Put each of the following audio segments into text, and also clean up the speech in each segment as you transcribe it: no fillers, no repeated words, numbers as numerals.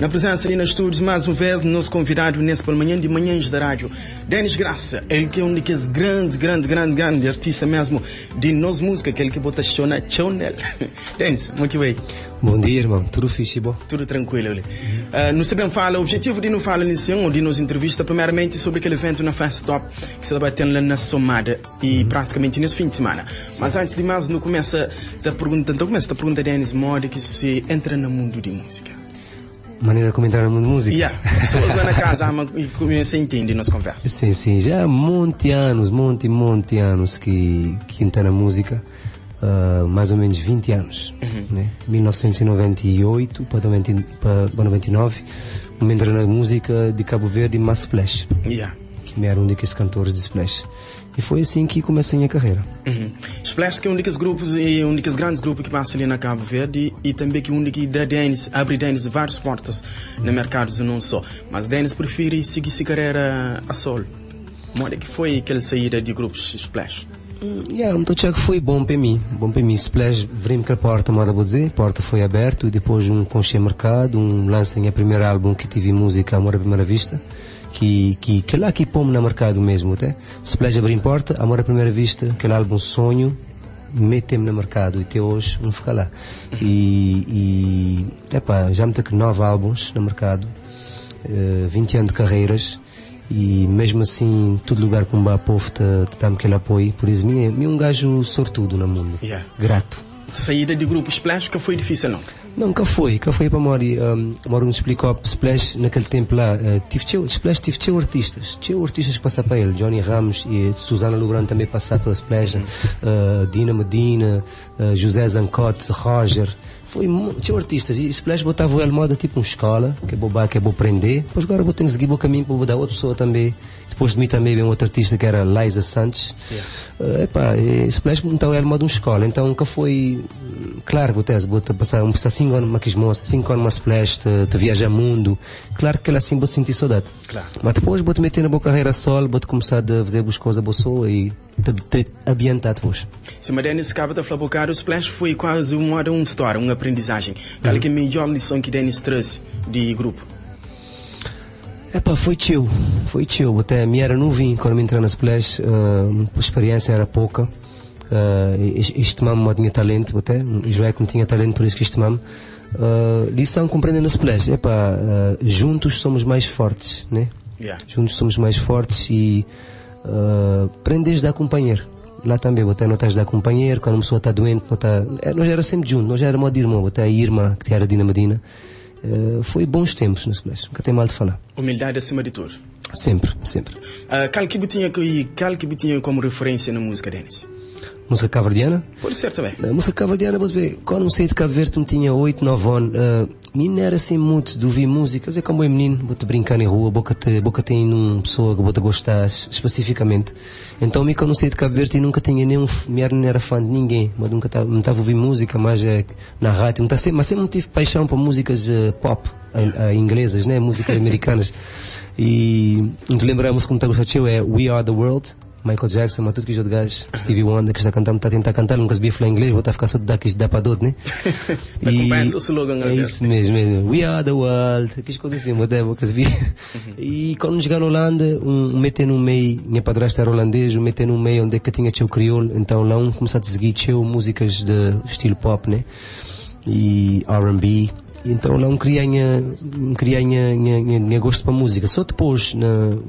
Na presença ali na estúdios, mais uma vez, nosso convidado nesse manhã de manhãs da rádio, Denis Graça, ele que é um daqueles grandes, grande, grande, grande artista mesmo de nos música, aquele que bota show na tchau nele. Denis, muito bem. Bom dia, irmão. Tudo fixe, bom? Tudo tranquilo ali. Nos também fala, o objetivo de não falar nisso, ou de nos entrevista, primeiramente sobre aquele evento na Fest Top que se vai ter lá na Somada e praticamente nesse fim de semana. Mas antes de mais, não começa a pergunta, então começa a pergunta Denis, modo que se entra no mundo de música. Maneira como entrar no mundo de música? Yeah, pessoas lá na casa amam e começam a entender nossa conversa. Sim, já há monte anos, monte, monte anos que entra na música. Mais ou menos 20 anos, né? 1998 para 90, para 99, eu entrei na música de Cabo Verde, Mass Splash, que era um daqueles cantores de Splash. E foi assim que comecei a minha carreira. Splash que é um daqueles grupos e um daqueles grandes grupos que passa ali na Cabo Verde e também que um que dá Denis, abre Denis várias portas no mercado e não só. Mas Denis prefere seguir sua carreira a solo. Como é que foi aquela saída de grupos Splash? Yeah, não estou que foi bom para mim. Bom para mim. Splash, abri-me que a porta, moda vou dizer, a porta foi aberta e depois um conchei mercado, um lança minha primeiro álbum que tive música Amor à Primeira Vista, que lá que pôr no mercado mesmo, até. Splash abriu porta, Amor à Primeira Vista, aquele álbum Sonho, mete-me no mercado e até hoje não fica lá. E epá, já me tenho 9 álbuns no mercado, 20 anos de carreiras, e mesmo assim, todo lugar com o povo te dá-me aquele apoio, por isso, me é um gajo sortudo no mundo. Grato. Saída de grupo Splash que foi difícil, não? Não, nunca foi, nunca foi para Mori. Mori nos explicou, Splash, naquele tempo lá, tive teu, Splash tive teu artistas, teu artistas que passaram para ele, Johnny Ramos e Susana Lubrano também passaram pela Splash, Dina Medina, José Zancote, Roger, foi tinha artistas, e Splash botava ele moda tipo uma escola, que é boba, que é bom aprender, depois agora vou ter que seguir o caminho para dar outra pessoa também. Depois de mim também vem outro artista que era Liza Santos. Epá, e Splash então era modo uma escola, então nunca foi, claro, vou ter, vou ter passar um passar 5 anos numa Quismoça, 5 anos numa Splash, te viajar mundo, claro que ela assim vou te sentir saudade. Mas depois vou te meter na boa carreira solo, vou te começar a fazer as coisas boa e te ambientar depois. Se mas Denis acaba de falar bocado, o Splash foi quase uma, uma história, uma aprendizagem. Qual é que é a melhor lição que Denis trouxe de grupo? Epá, foi teu, foi teu. Até me era novinho quando me entrei na Splash, a experiência era pouca. Estimamos tinha talento, até. Joé como tinha talento, por isso que estimamos. Lição compreender na Splash, epá, juntos somos mais fortes, né? Juntos somos mais fortes e aprendes a dar companheiro. Lá também, até não estás a dar companheiro, quando uma pessoa está doente, não tá, nós era sempre juntos, nós era modo de irmão, até a irmã, que era Dina Medina. Foi bons tempos no Splash, nunca tem mal de falar. Humildade acima de tudo. Sempre, sempre. Qual que tinha, qual que tinha como referência na música, Denis? Música cabo-verdiana? Pode ser também. A música cabo-verdiana, você vê, quando saí de Cabo Verde, me tinha 8, 9 anos, menino era assim muito de ouvir música, é como é menino, vou-te brincar na rua, boca tem uma pessoa que vou-te gostar especificamente. Então, me quando saí de Cabo Verde, nunca tinha nenhum, me era, não era fã de ninguém, mas nunca tava, não tava a ouvir música, mas é, na rádio, não tá sempre, mas sempre tive paixão por músicas pop, inglesas, né, músicas americanas. E não te lembro a música que me tá gostando, é We Are the World. Michael Jackson, mas tudo que os outros gajos, Stevie Wonder, que está a cantar, está a tentar cantar, nunca sabia falar inglês, vou estar a ficar só de dar que dá para doido, né? E o slogan, é isso mesmo, mesmo. We are the world, que coisa assim, até nunca sabia. E quando chegar na Holanda, um meter no meio, minha padrasta era holandês, um meter no meio onde é que tinha teu crioulo, então lá um começou a seguir teu músicas de estilo pop, né? E R&B. Então lá um queria um queria minha, minha, minha gosto para música. Só depois,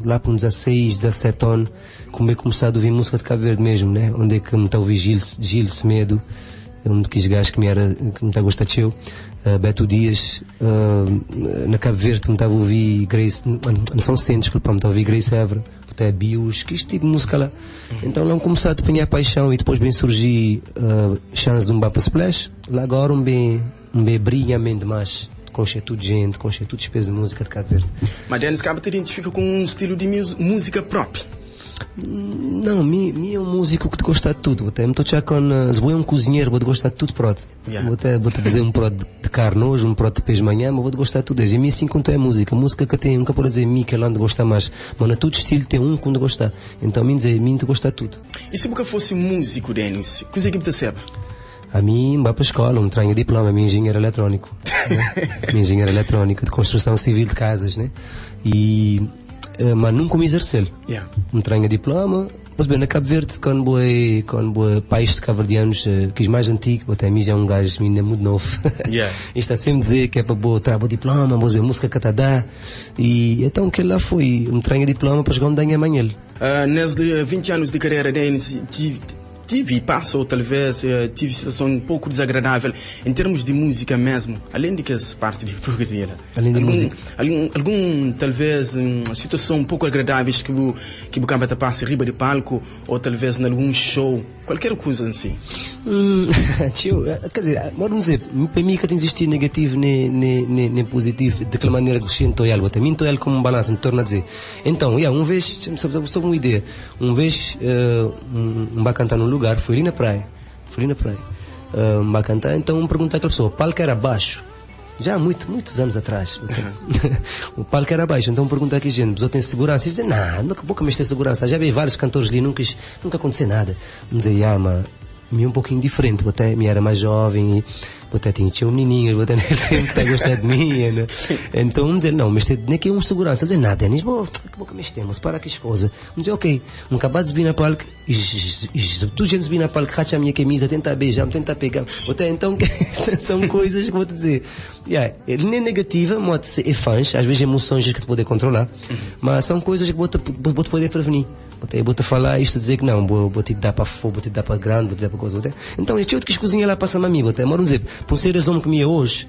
lá por 16, 17 anos, como é começado a ouvir música de Cabo Verde mesmo, né? Onde é que me está a ouvir Gil, Gil Semedo, um daqueles gajos que me era, que me está a gostar de eu, Beto Dias, na Cabo Verde me estava a ouvir Grace, não São Vicente, desculpa, me estava a ouvir Grace Évora, até Bios, que este tipo de música lá. Então lá começou a apanhar paixão e depois bem surgir chance de um para Splash, lá agora um bem brilhamente mais com tudo gente, com tudo espécie de música de Cabo Verde. Mas Denis Cabo te identifica com um estilo de música próprio? Não, mi é um músico que te gosta de tudo. Até me estou já com, se vou é um cozinheiro, vou te gostar de tudo pronto. Vou até, vou te fazer um prato de carne hoje, um prato de peixe amanhã, mas vou te gostar de tudo. E mim assim quanto é música, música que tem, nunca pode dizer mim que ela não gosta mais, mas na todo estilo tem um que não gosta. Então mim dizer, mim te gosta de tudo. E se nunca fosse músico, Denis, coisa que te serve? Ami N ba pa escola, N tra nha diploma, ami engenheiro eletrónico, né? Mi engenheiro eletrónico de construção civil de casas, né? E, ma nunca me exercel. Yeah. N tra nha diploma, mas bem, na Cabo Verde, quando vou, quando vou pais de cabo-verdianos, que os mais antigos, até mim já é um gajo, menino é muito novo. Yeah. E está sempre a dizer que é para boa, trago o diploma, vou ver música que tá dá. E então que lá foi, me trago diploma para jogar um danha amanhã. Nesses 20 anos de carreira, Dennis, tive, passo, talvez, tive situação um pouco desagradável em termos de música mesmo, além de que essa parte de poesia. Além de algum, música. Algum, talvez, situação um pouco agradáveis que o camba te passa riba de palco, ou talvez em algum show, qualquer coisa assim. Tio, quer dizer, vamos dizer, para mim que tem existido negativo nem positivo, daquela maneira que sinto algo, também estou algo como um balanço, me torna a dizer. Então, yeah, um vez, só uma ideia, um vez, um vai cantar num lugar, foi ali na praia, foi ali na praia, um vai cantar, então me pergunta àquela pessoa, o palco era baixo, já há muito, muitos anos atrás, o palco era baixo, então pergunta aqui gente, pessoa tem segurança, e dizem, não, nunca pouco mais tem segurança, já vi vários cantores ali, nunca, nunca aconteceu nada. Me dizia, ah, mas me um pouquinho diferente, até me era mais jovem e até tinha um menininho, até naquele tempo que tá gostando de mim, né? Então me dizer, não, mas tem nem que um segurança, dizer nada, Denis, bom, que bom que me temos, para que coisa. Me dizer, ok, um acabado de subir na palco, e tu gente subir na palco, racha a minha camisa, tenta beijar, me tenta pegar. Até então, são coisas que vou te dizer. Yeah, ele nem é negativa, modo é fãs, às vezes emoções que te poder controlar, mas são coisas que vou te poder prevenir. Eu vou te falar isto, dizer que não, vou te dar para fogo, vou te dar para grande, vou te dar para coisa. Então, este outro que cozinha lá passa-me a mim, até, mas vamos dizer, por ser homem que me é hoje,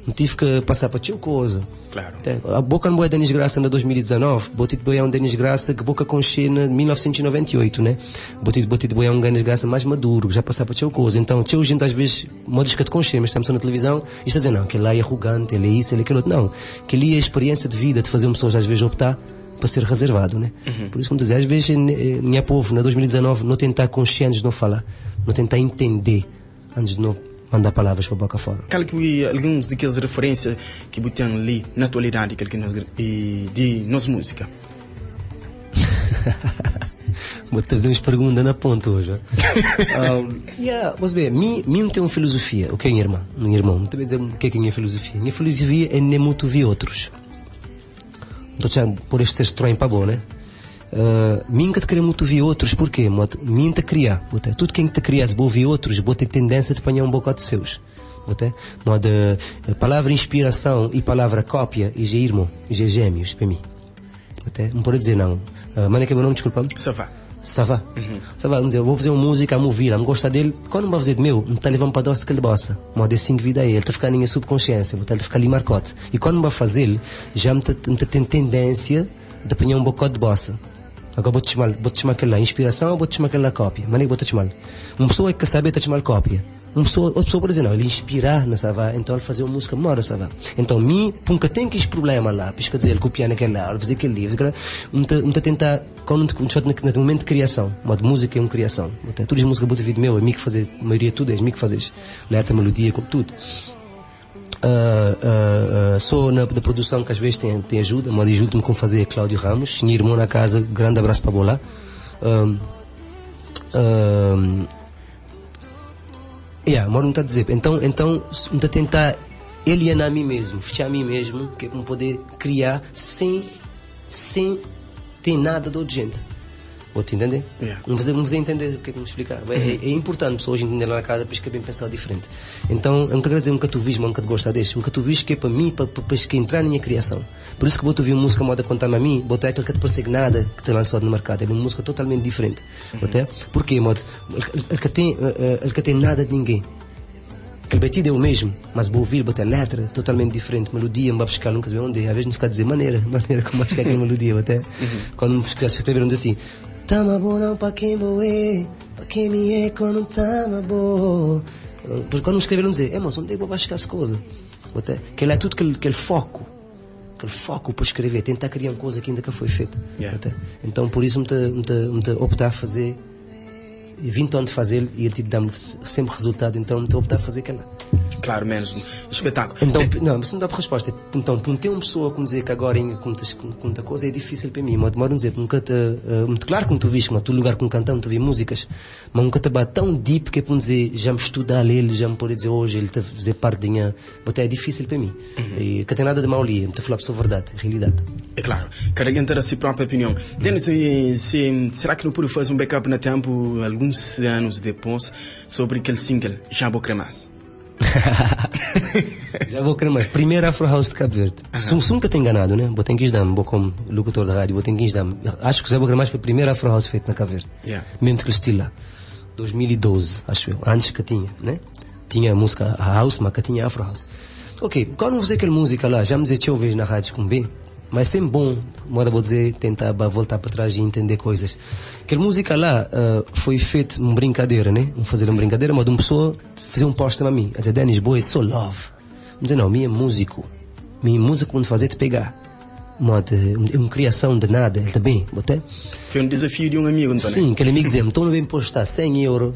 me tive que passar para teu coisa. Claro. A boca não é Denis Graça na 2019, vou te boiar um Denis Graça que boca com na 1998, né? Vou te boiar um Denis Graça mais maduro, que já passar para teu coisa. Então, teu gente às vezes, modos que te conche, mas estamos na televisão, e está a dizer, não, que ele lá é arrogante, ele é isso, ele é aquilo outro. Não, que ali é a experiência de vida de fazer uma pessoa às vezes optar para ser reservado, né? Por isso, como dizer, às vezes, minha povo, na 2019, não tentar conscientes de não falar, não tentar entender antes de não mandar palavras para a boca fora. Qual que alguns daquelas referências que você tem ali na atualidade que nós, e de nossa música? Vou te fazer umas perguntas na ponta hoje. Yeah, mas bem, mim não tem uma filosofia. O que é minha irmã? Minha irmã, não te dizer o que é que é minha filosofia. Minha filosofia é nem muito ouvir outros. Estou a por este estranho para bom, né? Mim que te querer muito ouvir outros, porquê? Mim te criar, bote. Tudo quem te cria, se vou ouvir outros, vou ter tendência de apanhar um bocado de seus. Bote. Modo, palavra inspiração e palavra cópia, e já é irmão, e já é gêmeos para mim. Bote. Não pode dizer não. Mano, que é meu nome, desculpa-me. Savá. Savá. Savá, vamos dizer, eu vou fazer uma música, a ouvir, a me gostar dele. Quando não vou fazer de meu, me tá levando para doce que ele bossa. Modo é 5 vida aí, ele tá ficando na minha subconsciência, vou tá ficar ali marcote. E quando me vai fazer, já me tem tendência de apanhar um bocado de bossa. Agora vou te chamar aquela inspiração ou vou te chamar aquela cópia? Mas nem vou te chamar. Uma pessoa que sabe, te chamar cópia. Uma pessoa, outra pessoa pode dizer, não, ele inspirar na Savá, então ele fazer uma música mora Savá. Então, mim, nunca tem que esse problema lá, porque quer dizer, ele copiar naquele lá, ele fazer aquele livro, aquele, um te tentar, quando um te, no momento de criação, uma de música é uma criação. Até, todas as músicas que eu vídeo meu, é mim que fazer, a maioria tudo é mim que fazes, letra, melodia, como tudo. Sou na produção que às vezes tem ajuda, mas ajuda-me com fazer Cláudio Ramos, minha irmã na casa, grande abraço para bola. Yeah, mas não está a dizer. Então, não está a tentar alienar a mim mesmo, fechar a mim mesmo, que é para poder criar sem ter nada de outra gente. Vou te entender? Yeah. Não vou entender o que é que me explicar. É importante pessoas entenderem lá na casa, por isso que é bem pensar diferente. Então, eu não quero dizer nunca tu vis, mas nunca te gostar deste. Nunca tu vis que é para mim, para que entrar na minha criação. Por isso que vou-te ouvir uma música moda contar-me a mim, vou-te aquilo que te persegue nada que te lançou no mercado. É uma música totalmente diferente. Até? Porquê, modo? Ele que tem nada de ninguém. Aquele batido é o mesmo, mas vou ouvir, vou ter letra totalmente diferente, melodia, me vai buscar, nunca sei onde. Às vezes não fica a dizer maneira como acho que é aquela melodia, até. Quando me escreveram assim, tama bom não pa quem boé, pa quem me é quando tama bom. Porque quando me escreveram dizer, é moço, onde é que vou buscar essa coisa? Até, que ele é tudo aquele foco, aquele foco para escrever, tentar criar uma coisa que ainda que foi feita. Yeah. Até. Então por isso me te optar a fazer. 20 anos de fazer e ele te dá sempre resultado, então estou a optar a fazer aquela. Claro, menos espetáculo. Então, não, mas não dá para resposta. Então, por ter uma pessoa como dizer que agora em com muita coisa é difícil para mim. Mas demora dizer, nunca te, muito claro como tu viste, mas tu lugar com cantando, tu vi músicas, mas nunca te bate tão deep que é para dizer, já me estudar ele, já me pode dizer hoje, ele te fazer parte de minha. Mas é difícil para mim. E que tem nada de mal ali, me te falar a verdade, realidade. É claro, cada alguém terá a sua própria opinião. Dennis, será que não pude fazer um backup na tempo, alguns anos depois, sobre aquele single, Já Vou Cremas? Já vou querer mais. Primeiro Afro House de Cabo Verde. Se nunca tenho enganado, né? Vou ter que dar vou como locutor de rádio, vou ter que dar. Acho que Já Vou Querer Mais foi o primeiro Afro House feito na Cabo Verde. Mesmo aquele estilo lá. 2012, acho eu. Antes que tinha, né? Tinha música house, mas que tinha Afro House. Ok, quando você aquela música lá, já me dizia eu vejo na rádio com B, mas sempre bom, moda vou dizer, tentar voltar para trás e entender coisas. Aquela música lá foi feita uma brincadeira, né? Um fazer uma brincadeira, mas de uma pessoa fazer um post para mim, a dizer, Dennis, boy, so love. Me dizer, não, minha músico, minha música quando fazer te pegar. Moda, é uma criação de nada, ele também, botei. Foi um desafio de um amigo, então, né? Sim, aquele amigo dizia, então não vem postar 100 euros,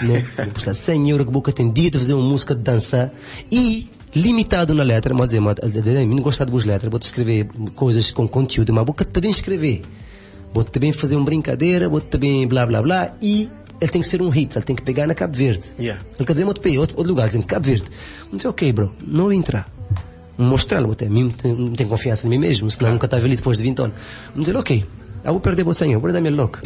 né? Vou postar 100 euros que boca tem dia de fazer uma música de dançar e limitado na letra, mas dizer, mas, não gosto de boas letras, vou te escrever coisas com conteúdo, mas vou também escrever. Vou também fazer uma brincadeira, vou também blá blá blá e ele tem que ser um hit, ele tem que pegar na Cabo Verde. Ele quer dizer outro país, outro lugar, dizendo Cabo Verde. Não dizer, ok, bro, não entrar. Mostrá-lo até, mim não tenho confiança em mim mesmo, senão nunca estava ali depois de 20 anos. Vamos dizer, ok, eu vou perder você, eu vou dar minha louca.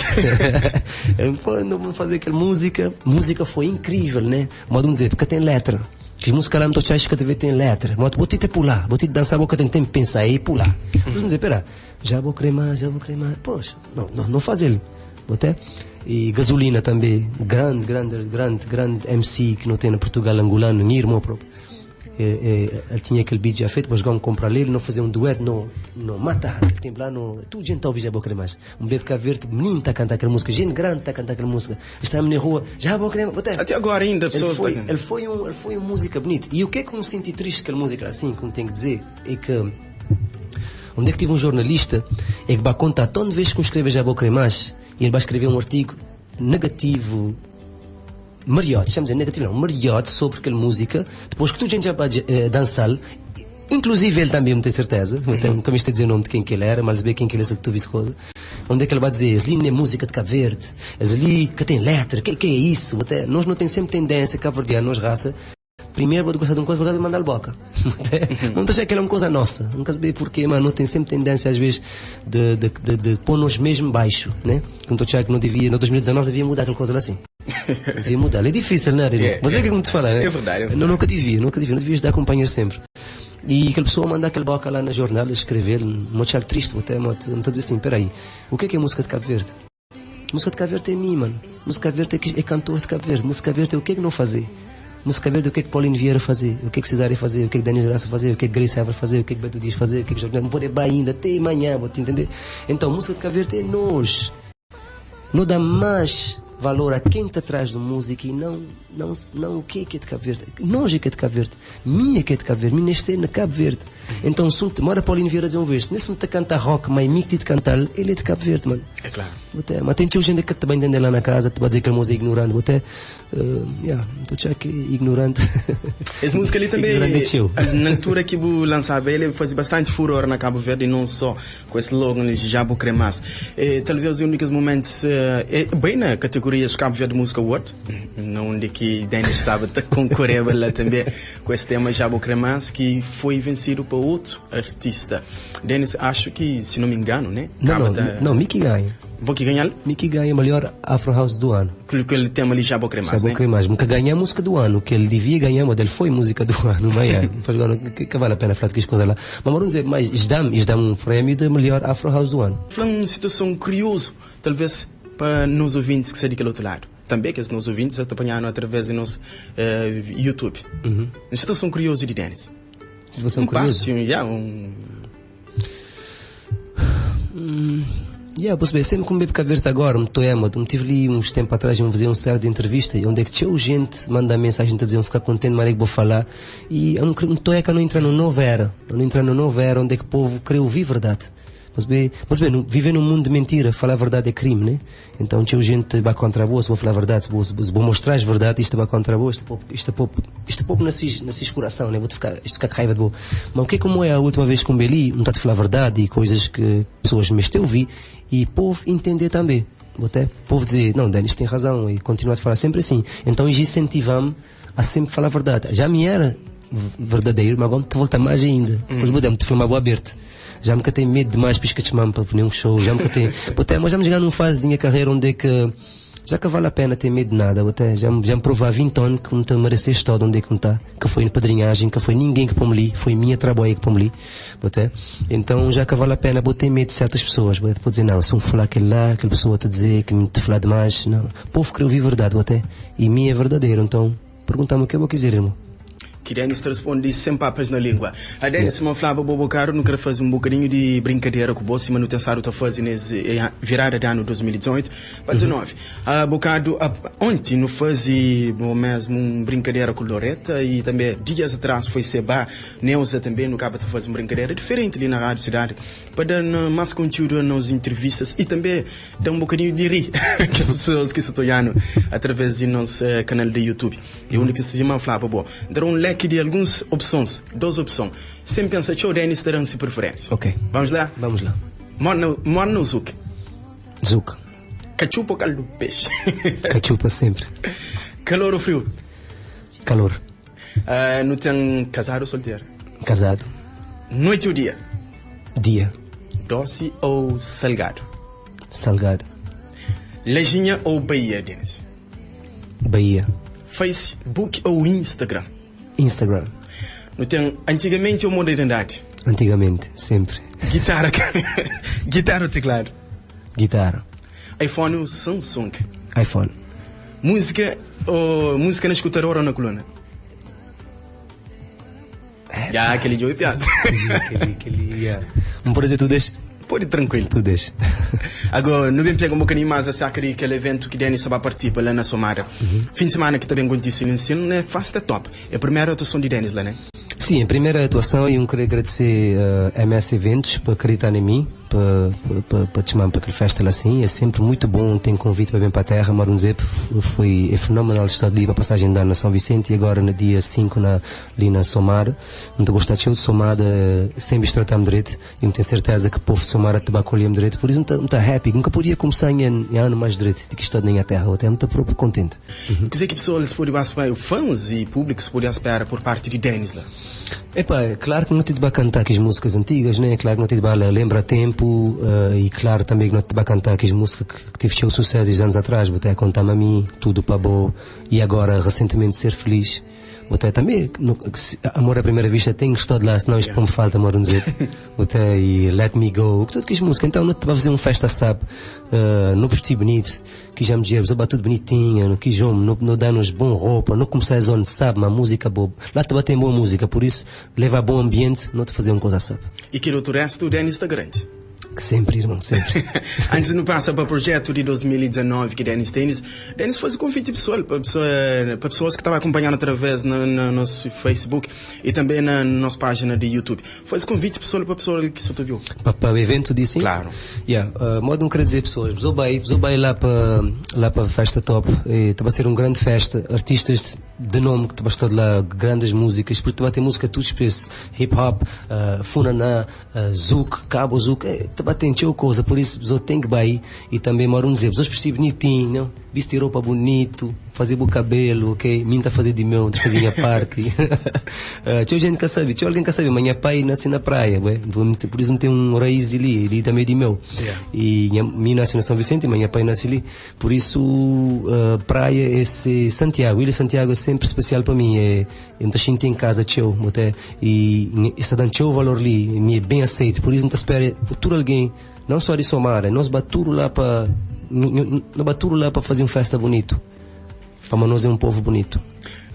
Quando vou fazer aquela música, música foi incrível, né? Mas vamos dizer, porque tem letra. Que as músicas lá não estou que TV tem letra. Mas vou te pular, vou te dançar, vou tem tempo pensar e pular. Vamos dizer, pera, já vou cremar, já vou cremar. Poxa, não, não, não faz ele. Até. E Gasolina também, grande, grande, grande, grande MC que não tem na Portugal, angolano, minha irmã próprio. Ele tinha aquele beat já feito, mas vamos comprar ele, não fazer um dueto, não, não mata, aquele tempo lá, não, tudo gente ouve já vou querer mais. Um bebê Cabo Verde, menino está a cantar aquela música, gente grande está a cantar aquela música, está na rua, já vou querer mais. Até agora ainda, pessoas ele foi uma música bonita. E o que é que me senti triste aquela música assim, como tenho que dizer, é que onde é que tive um jornalista é que vai contar toda vez que me escreve já vou querer mais, e ele vai escrever um artigo negativo, mariote, chamamos de negativo não, mariote sobre aquela música, depois que toda a gente já pode dançar, inclusive ele também, não tenho certeza, nunca me está a dizer o nome de quem que ele era, mas bem quem que ele é, se tu visse coisa, onde é que ele vai dizer, ali não é música de Cabo Verde, ali que tem letra, que é isso? Até, nós não temos sempre tendência, cabo-verdiano, nós raça, primeiro vou gostar de uma coisa, porque mandar boca. Não deixar que ela é uma coisa nossa. Não quer saber porquê, mas não tem sempre tendência às vezes de pôr-nos mesmo baixo, né? Como estou a que não devia, no 2019 devia mudar aquela coisa assim. Devia mudar. É difícil, não é? Mas é o que eu te falar, né? É verdade, é verdade. Não, nunca devia, não devias dar companheiro sempre. E aquela pessoa manda aquele boca lá na jornal escrever, um monte de triste, até me estou a dizer assim, peraí, o que é música de Cabo Verde? Música de Cabo Verde é mim, mano. Música de Cabo Verde é cantor de Cabo Verde. Música de Cabo Verde é o que é que não fazer? Música verde, o que é que Paulinho Vieira fazer, o que é que Cesária fazer, o que é que Daniel Graça fazer, o que é que Grace Évora fazer, o que é que Beto Dias fazer, o que é que Jorge não pode ainda até amanhã, vou te entender. Então, música de Cabo Verde é nós. Não dá mais valor a quem está atrás da música e não o que é que é de Cabo Verde. Nós é que é de Cabo Verde. Minha que é de Cabo Verde. Minha nasceu na Cabo Verde. Então, se mora Paulinho Vieira dizer um vez, se nesse momento cantar rock, mas mim que te cantar, ele é de Cabo Verde, mano. É claro. Até, mas tem gente que também entende lá na casa, te vai dizer que ele é ignorante, até, estou já que ignorante. Essa música ali também, na altura que o lançava ele, fazia bastante furor na Cabo Verde e não só com esse slogan de Já Vou Cremas. Talvez os únicos momentos, bem na categoria Cabo Verde Música Award, onde que Dennis estava a concorrer lá também com esse tema Já Vou Cremas, que foi vencido por outro artista. Dennis, acho que, se não me engano, né? Não, Mickey ganha. Vou que ganhar? Mickey ganha o melhor Afro House do ano. Aquele tema ali Já Vou Cremas, né? Já Vou Cremas. Nunca ganha a música do ano, que ele devia ganhar, mas ele foi música do ano, mas é, que vale a pena falar de que coisa lá. Mas vamos dizer, mas dá-me um prêmio de melhor Afro House do ano. Foi uma situação curiosa, talvez para nos ouvintes que são daquele outro lado. Também que os nossos ouvintes acompanharam através do nosso YouTube. Uma situação curiosa de Dennis. Situação curiosa? Posso ver, sempre que me bebo Cabo Verde agora, me estou me tive ali uns tempos atrás, eu fazer um certo de entrevista, onde é que tinha gente manda mensagem a dizer, eu ficar contente, mas é que vou falar, e eu não estou é que não entra no novo era, não entra no novo era, onde é que o povo quer ouvir verdade. Mas bem, mas bem, viver num mundo de mentira, falar a verdade é crime, né? Então tinha gente vai contra você, se vou falar a verdade, se vou, se vou mostrar as verdade, isto vai contra você, isto pouco, isto pouco, isto pouco nasce, nasce coração, né? Vou te ficar, isto ficar com raiva de boa. Mas o que é como é a última vez com Beli, não está a falar a verdade e coisas que pessoas me estão a ouvir e povo entender também. Até povo dizer, não, Denis tem razão e continuar a falar sempre assim. Então isso incentiva-me a sempre falar a verdade. Já me era verdadeiro, mas agora te volta mais ainda. Depois vou te falar boa aberto. Já me tenho medo demais pisca de para nenhum show, já me tenho. Até, mas já me chegar numa fase da minha carreira onde é que já que vale a pena ter medo de nada, até já, já me provou há 20 anos que não te mereceste todo onde é que não está, que foi em padrinhagem, que foi ninguém que pôs ali, foi minha trabalho que pôs ali, até. Então já que vale a pena, vou ter medo de certas pessoas, vou dizer, não, se um falar aquele lá, aquela pessoa te dizer que me te falar demais, não. O povo quer ouvir verdade, até. E minha é verdadeiro, então pergunta-me o que eu vou dizer, irmão. Que Denis te responde sem papas na língua. A Denis, yeah. me falava, Bobo Caro, não quero fazer um bocadinho de brincadeira com você, mas não tem estado a fazer nesse virada de ano 2018 para 19. A bocado, ontem não fazia mesmo um brincadeira com Loreta e também dias atrás foi Seba, Neuza também no acaba de fazer uma brincadeira diferente ali na Rádio Cidade, para dar mais conteúdo nas entrevistas e também dar um bocadinho de rir que as pessoas que se estão através do nosso canal de YouTube. E o único que se chama falava, bom, dar um leque de algumas opções, duas opções. Sem pensar, o Denis terá sua preferência. Ok. Vamos lá? Vamos lá. Morna ou Zuc? Zuc. Cachupa ou caldo de peixe? Cachupa sempre. Calor ou frio? Calor. Não tem casado ou solteiro? Casado. Noite ou dia? Dia. Doce ou salgado? Salgado. Lajinha ou Bahia, Denis? Bahia. Facebook ou Instagram? Instagram. Não tem antigamente ou modernidade? Antigamente, sempre. Guitarra, guitarra ou teclado? Guitarra. iPhone ou Samsung? iPhone. Música ou música na escutadora ou na coluna? É, Já, aquele Joey Piazza. Aquele, yeah. Não pode dizer tu deixa? Pode tranquilo. Tu deixa. Agora, não bem pega um bocadinho mais acerca daquele evento que Denis vai participar lá na Somada. Fim de semana que também acontece no ensino, né? Fasta top. É a primeira atuação de Denis lá, né? Sim, a primeira atuação e eu queria agradecer a MS Eventos por acreditar em mim, para te chamar para aquele festa assim. É sempre muito bom ter um convite para vir para a terra, Marunzep. Foi é fenomenal estar ali para a passagem de ano na São Vicente e agora no dia 5 na, ali na Somar. Muito gostado de Somada, sempre tratar-me direito e não tenho certeza que o povo de Somar te vai acolher-me direito. Por isso, muito happy. Nunca podia começar em, em ano mais direito do que estou na minha terra. Até muito próprio contente. Quer dizer que pessoas podem esperar, fãs e públicos podem esperar por parte de Denis lá? Epá, claro que não te vai cantar aquelas músicas antigas, né? Claro que não te vai lembrar tempo e claro também que não te vai cantar aquelas músicas que tive seu sucesso anos atrás, botei a contar-me a mim, tudo para bom e agora recentemente ser feliz. Botei também, no, Amor à Primeira Vista tem gostado lá, senão isto como falta, amor, dizer. Botei e Let Me Go, tudo que as músicas. Então não te vai fazer um festa, sabe? Não vesti bonito, que já me dizer, tudo bonitinho, não quis homem, não, não dá-nos bom roupa, não começar a zona, sabe, uma música boa. Lá te tem boa música, por isso leva bom ambiente, não te fazer uma coisa, sabe? E que o resto, o Denis está grande. Sempre, irmão, sempre. Antes de passar para o projeto de 2019 que Denis tem, Denis fez um convite pessoal para, pessoa, para pessoas que estavam acompanhando através no, no nosso Facebook e também na nossa página de YouTube. Faz convite pessoal para a pessoa que só te viu. Para o evento disse? Claro. Yeah, modo não querer dizer pessoas, pessoa vai, pessoa vai lá para lá para a festa top, e vai ser uma grande festa, artistas de nome que te bastou de lá grandes músicas, porque vai ter música tudo espécie, hip hop, funaná, zouk, cabo zouk, te vai ter coisa, por isso pessoa tem que vai e também moro um dizer, pessoas vestir bonitinho, não? Vestir roupa bonito, fazer o cabelo, ok? Mim tá fazer de meu, tá fazer minha parte. Tinha gente que sabe, tinha alguém que sabe, mas minha pai nasce na praia, ué? Por isso não tem um raiz ali, ele também é de meu. Yeah. E minha, mim nasce na São Vicente, mas minha pai nasce ali. Por isso, praia, esse Santiago, Ilha Santiago é sempre especial para mim. É, eu não sinto em casa, tchau, até, e está dando tchau valor ali, me é bem aceito. Por isso, não te espera, futuro alguém, não só de Somara, nós baturo lá para não baturo lá para fazer uma festa bonito. Para nós é um povo bonito.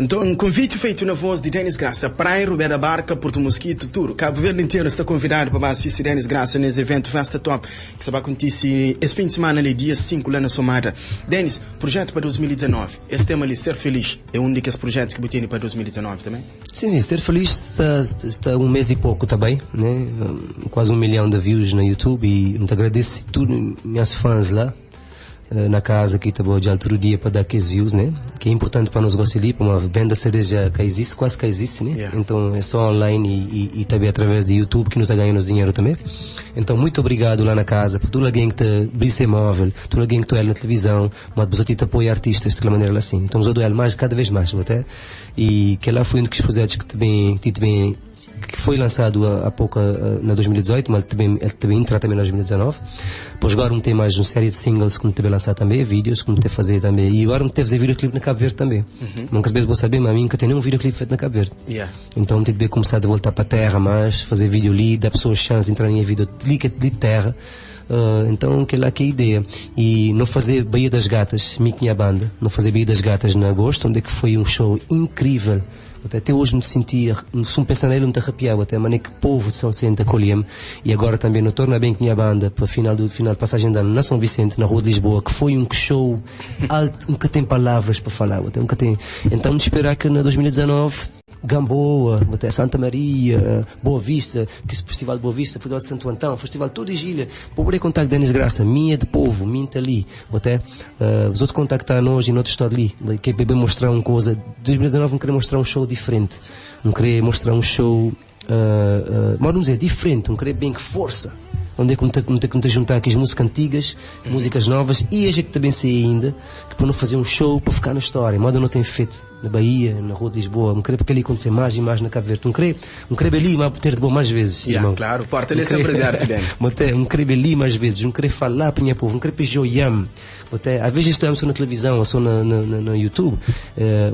Nton, konviti feitu na vos di Denis Graça. Praia, Rubera Barka, Porto Mosquito, tudu Kabu Verdi interu sta konvidadu pa ba asisti Denis Graça nes eventu Festa Top ki sta ba kontisi es fin di simana li, dia 5, la na Somada. Denis, prujetu pa 2019, es tema li, Ser Feliz, é un di kes prujetu ki bu tene pa 2019 tanbe? Sim, sim, Ser Feliz sta, sta un mês e pouco ta bai, né? Quase 1 milhão de views na YouTube e N ta agradese tudu nhas fãs lá. Na casa ki ta ba odjal tudu dia pa da kes views né ki é importante pa nos gosi li pamodi venda CD ja ka existe kuase ka existe né Yeah. então é só online e, e, e também através di YouTube ki nu ta ganha nos dinheiro também então muito obrigado lá na casa pa tudu alguém ki ta bri se móvel tudu alguém ki ta olha na televisão mas bu sa ti ta apoia artistas di kel maneira lá assim então bu sa mais cada vez mais até e kel lá foi um dos projetos ki ta bem ti ta bem que foi lançado há pouco na 2018, mas também, ele também entra também na 2019. Pois agora não tem mais uma série de singles que me teve lançar também, vídeos que me teve fazer também. E agora me teve fazer videoclipe na Cabo Verde também. Muitas vezes vou saber, mas a mim nunca tem nenhum videoclipe feito na Cabo Verde. Yeah. Então tive que começar a voltar para a terra mais, fazer vídeo ali, dar pessoas chance de entrar em vídeo ali, que é de terra. Então, aquela lá que é a ideia. E não fazer Baía das Gatas, mim tinha a banda, não fazer Baía das Gatas em agosto, onde é que foi um show incrível. Até hoje me sentia, se me pensar nele, me arrepiava, até mané que povo de São Vicente acolhia-me. E agora também no Torna Bem que minha banda, para final do final de passagem de ano, na São Vicente, na Rua de Lisboa, que foi um show alto, nunca tem palavras para falar, até nunca tem. Então, de esperar que na 2019 Gamboa, até Santa Maria, Boa Vista, que esse Festival de Boa Vista, Festival de Santo Antão, Festival todo Gilha. Vou poder contar com Denis Graça, minha de povo, minha tá ali. Até, os outros contactar nós e noutro estado ali, que é bem mostrar uma coisa. 2019 não queria mostrar um show diferente, não queria mostrar um show, mas vamos dizer, diferente, não queria bem que força. Onde é que me te juntar aqui as músicas antigas, músicas novas e as que também sei ainda, que para não fazer um show para ficar na história. Moda não tem feito na Bahia, na Rua de Lisboa, não queria porque ali acontecer mais e mais na Cabo Verde. Não queria, não queria ali, mas ter de bom mais vezes, Yeah, irmão. claro, porta ali Não queria- sempre aberta, Denis. Mas até, não queria ali mais vezes, não queria falar para minha povo, não queria pedir yam. Até, às vezes isto é só na televisão ou só na YouTube,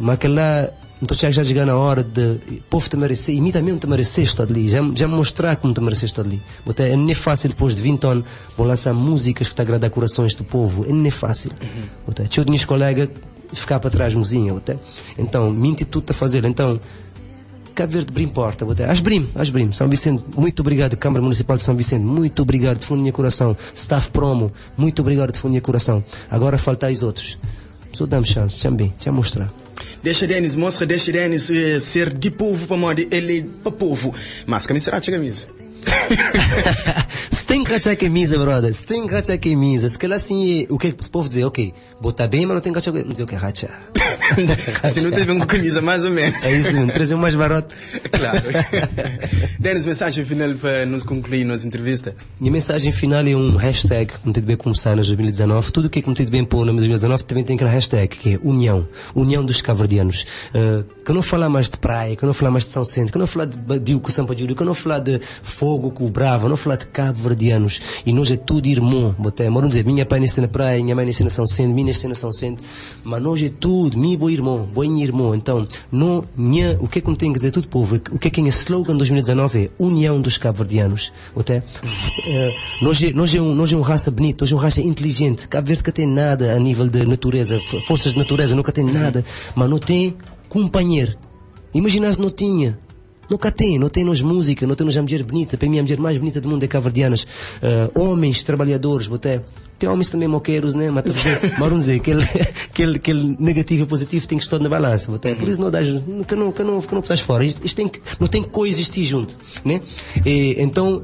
mas aquela então já já chega na hora de povo te merecer, e mim também te merecer estar ali, já mostrar como te merecer estar ali. Até, é nem fácil depois de 20 anos vou lançar músicas que te agradam corações do povo, é nem fácil. Até, tinha meus colegas ficar para trás mozinho, até. Então, minha atitude a fazer, então Cabo Verde brim porta, até. As brim, as brim. São Vicente, muito obrigado, Câmara Municipal de São Vicente, muito obrigado, de fundo do meu coração. Staff Promo, muito obrigado, de fundo do meu coração. Agora falta os outros. Só dá-me chance, também, deixa mostrar. Deixa Denis, mostra, deixa Denis ser de povo para modo ele é para povo. Mas camisa será camisa? Se tem que rachar a camisa, brother, se tem que rachar a camisa, se calhar assim, é, o que é que o povo dizer, ok, botar bem, mas não tem que rachar, dizer o que é rachar. Se não teve uma camisa, mais ou menos. É isso mesmo, trazer um mais barato. Claro. Denis, mensagem final para nos concluir nossa entrevista. Minha mensagem final é um hashtag que me tem de bem começar em 2019. Tudo o que é que me tem de bem pôr em 2019 também tem aquele hashtag, que é União. União dos Cabo-Verdianos. Que eu não falar mais de praia, que eu não falar mais de São Vicente, que eu não falar de Badiu com Sampa Júlio, que eu não falar de Fogo com o Bravo, eu não falar de Cabo-Verdianos. E nós é tudo irmão. Boté, mas não dizer, minha pai nasceu na praia, minha mãe nasceu na São Vicente, minha nasceu na São Vicente, mas nós é tudo, meu bom irmão, bom irmão. Então, não, minha, o que é que me tem que dizer tudo, povo? O que é que é slogan de 2019 é União dos Cabo-Verdianos. Boté, nós é um raça bonita, nós é um raça inteligente. Cabo Verde que tem nada a nível de natureza, forças de natureza, nunca tem nada, mas não tem companheiro. Imagina se não tinha. Nunca tem, não tem nos música, não tem nos a mulher bonita. Para mim, a mulher mais bonita do mundo é cabo-verdianas. Homens trabalhadores, boté. Tem homens também moqueiros, né? Mas, mas vamos dizer, aquele negativo e positivo tem que estar na balança, boté. Por isso não dás, que não, que não, que não estás fora. Isto tem que, não tem que coexistir junto, né? E, então,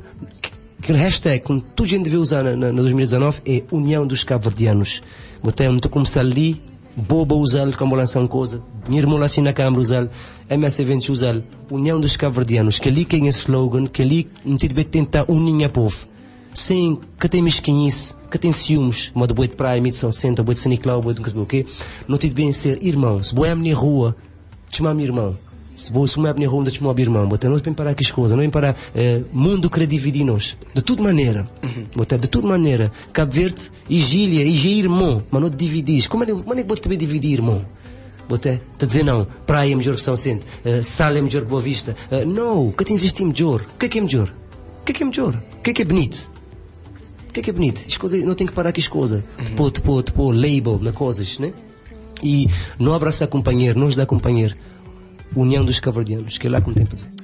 aquele hashtag que toda a gente deve usar na 2019 é União dos Cabo-Verdianos. Boté, muito começar ali, boba usar como lançar uma coisa, minha irmã lá assim na câmara usar, MS Eventos usar, União dos Cabo-Verdianos, que ali tem esse slogan, que ali não tem de tentar unir a povo, sem que tem mesquinhice, que tem ciúmes, uma de boi de praia, de São Centro, boi de São Nicolau, boi de não sei o quê, não tem de bem ser irmão, se boi é minha rua, chama-me irmão. Se vou assumir a minha rua, onde chama irmão, bota, não tem parar com as coisas, não tem parar, mundo quer dividir nós, de toda maneira, bota, de toda maneira, Cabo Verde e Gília, e Gília irmão, mas não te dividis, como é que vou também dividir irmão? Bota, te dizer não, praia é melhor que São Vicente, Sal é melhor que Boa Vista, não, o que tem existe melhor, o que é que é melhor? O que é que é melhor? O que é que é bonito? O que é que é bonito? As coisas, não tem que parar com as coisas, te pôr label na coisas, né? E nu abrasa kunpanheru, nu djuda kunpanheru. União dos Cabo-verdianos, kel-la ki N ten pa dizer.